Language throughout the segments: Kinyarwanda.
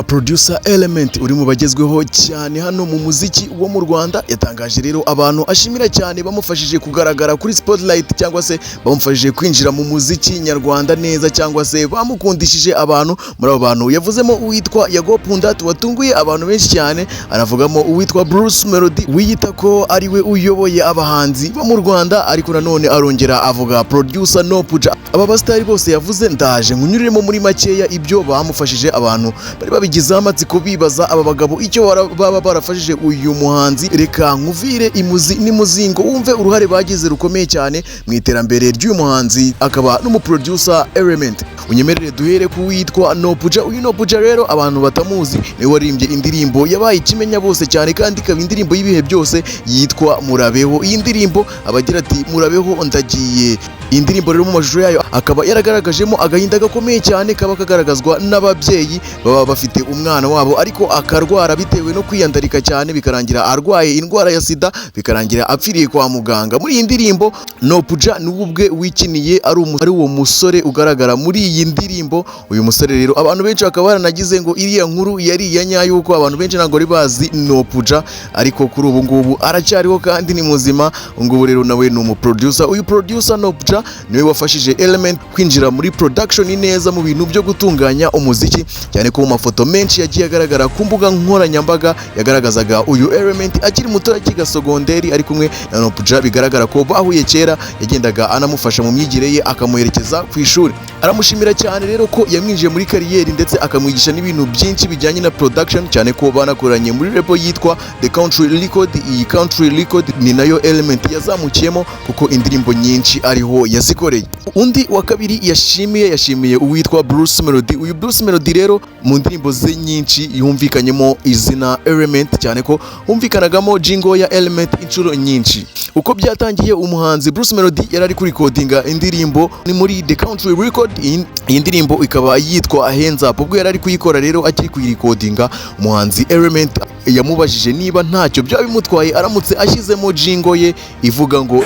Producer Element uri mu bagezweho cyane hano mu muziki wo mu Rwanda yatangaje rero abantu ashimira cyane bamufashije kugaragara kuri spotlight, cyangwa se bamufashije kwinjira mu muziki nyarwanda neza, cyangwa se bamukundishije abantu. Muri abo bantu yavuzemo uwitwa Yago Pon Dat watunguye abantu benshi cyane, anavugamo uwitwa Bruce Melody wiyita ko ari we uyoboye abahanzi bo mu Rwanda, ariko nanone arongera avuga producer Noopja. Aba basitari bose yavuze, ndaje nkunyuriremo muri makeya ibyo bamufashije. Abantu bari babigizeho amatsiko bibaza aba bagabo icyo baba barafashije uyu muhanzi. Reka nkuvire imuzi n'imuzingo wumve uruhare bagize rukomeye cyane mu iterambere ry'uyu muhanzi akaba n'umuproducer Element. Unyemerere duhere ku witwa Noopja. Uyu Noopja rero, abantu batamuzi, niwe waririmbye indirimbo yabaye ikimenya bose cyane kandi ikaba indirimbo y'ibihe byose yitwa "Murabeho". Iyi ndirimbo abagira ati: "Murabeho, ndagiye." Iyi ndirimbo rero mu mashusho yayo akaba yaragaragajemo agahinda gakomeye cyane kaba kagaragazwa n'ababyeyi baba bafite umwana wabo ariko akarwara bitewe no kwiyandarika cyane, bikarangira arwaye indwara ya sida, bikarangira apfiriye kwa muganga. Muri iyi ndirimbo Noopja ni we ubwe wikiniye ari uwo musore ugaragara muri iyi ndirimbo. Uyu musore rero abantu benshi bakaba baranagize ngo iriya nkuru yari iya nyayo, kuko abantu benshi ntabwo bari bazi Noopja, ariko kuri ubu ngubu aracyariho kandi ni muzima. Ubu ngubu rero nawe ni umuproducer. Uyu producer Noopja niwe wafashije Element kwinjira muri production neza mu bintu byo gutunganya umuziki, cyane ko mu mafoto menshi yagiye agaragara ku mbuga nkoranyambaga yagaragazaga uyu Element akiri muto, akiga sogonderi, ari kumwe na Noopja. Bigaragara ko bahuye kera, yagendaga anamufasha mu myigire ye, akamuherekeza ku ishuri. Aramushimira cyane rero ko yamwinjiye muri kariyeri ndetse akamwigisha n'ibintu byinshi bijyanye na production, cyane ko banakoranye muri label yitwa The Country Record. Iyi Country Record ni nayo Element yazamukiyemo, kuko indirimbo nyinshi ariho yazikoreye. Undi wa kabiri yashimiye uwitwa Bruce Melody. Uyu Bruce Melody rero mu ndirimbo ze nyinshi yumvikanyemo izina Element, cyane ko humvikanagamo jingle ya Element inshuro nyinshi. Uko byatangiye, umuhanzi Bruce Melody yari ari kurikodinga indirimbo ni muri The Country Record. Iyi ndirimbo ikaba yitwa "Hands Up". Ubwo yari ari kuyikora rero, akiri kuyirikodinga, umuhanzi Element yamubajije niba ntacyo byaba bimutwaye aramutse ashyizemo jingle ye ivuga ngo.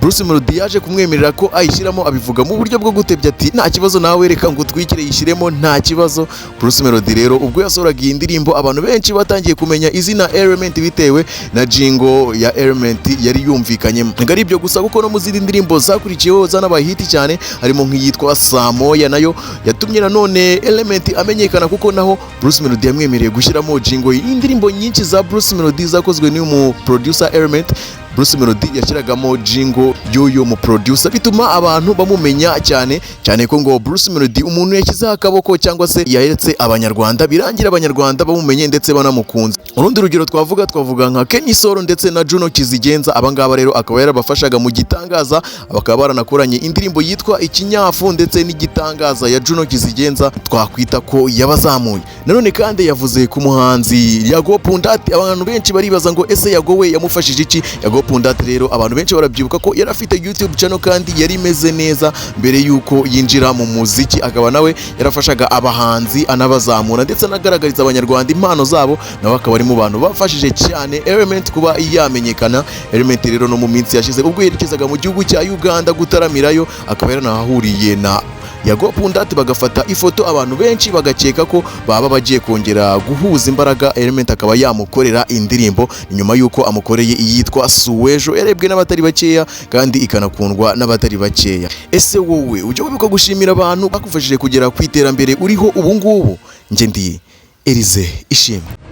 Bruce Melody yaje kumwemerera ko ayishyiramo, abivuga mu buryo bwo gutebya ati: "Nta kibazo, nawe reka ngo utwikire, yishyiremo, nta kibazo." Bruce Melody rero ubwo yasohoraga iyi ndirimbo, abantu benshi batangiye kumenya izina Element bitewe na jingle ya Element yari yumvikanyemo. Ntabwo ari ibyo gusa, kuko no mu zindi ndirimbo zakurikiyeho zanabaye hit cyane, harimo nk'iyitwa "Samoya", nayo yatumye nanone Element amenyekana, kuko naho Bruce Melody yamwemereye gushyiramo jingle ye. Indirimbo nyinshi za Bruce Melody zakozwe n'uyu mu producer Element, Bruce Melody yashyiragamo jingle y'uyu mu producer, bituma abantu bamumenya cyane cyane, ko ngo Bruce Melody umuntu yashyizeho akaboko cyangwa se yaheretse Abanyarwanda, birangira Abanyarwanda bamumenye ndetse banamukunze. Urundi rugero twavuga nka Kenny Solo ndetse na Juno Kizigenza. Abangaba rero akaba yarabafashaga mu gitangaza, bakaba baranakoranye indirimbo yitwa "Ikinyafu" ndetse n'igitangaza ya Juno Kizigenza twakwita ko yabazamuye. Nanone kandi yavuze ku muhanzi Yago Pon Dat. Abantu benshi baribaza ngo: "Ese Yago we yamufashije iki?" Yago Pon Dat rero abantu benshi barabyibuka ko yari afite YouTube channel kandi yari imeze neza mbere yuko yinjira mu muziki, akaba nawe yarafashaga abahanzi anabazamura ndetse anagaragariza Abanyarwanda impano zabo. Nawe akaba ari mu bantu bafashije cyane Element kuba yamenyekana. Element rero no mu minsi yashize ubwo yerekezaga mu gihugu cya Uganda gutaramirayo, akaba yaranahahuriye na Yago Pon Dat, bagafata ifoto, abantu benshi bagakeka ko baba bagiye kongera guhuza imbaraga, Element akaba yamukorera indirimbo nyuma y'uko amukoreye iyitwa "Suwejo" yarebwe n'abatari bakeya kandi ikanakundwa n'abatari bakeya. Ese wowe ujya wibuka gushimira abantu bakufashije kugera ku iterambere uriho ubu ngubu? Njye ndi Elize Ishimwe.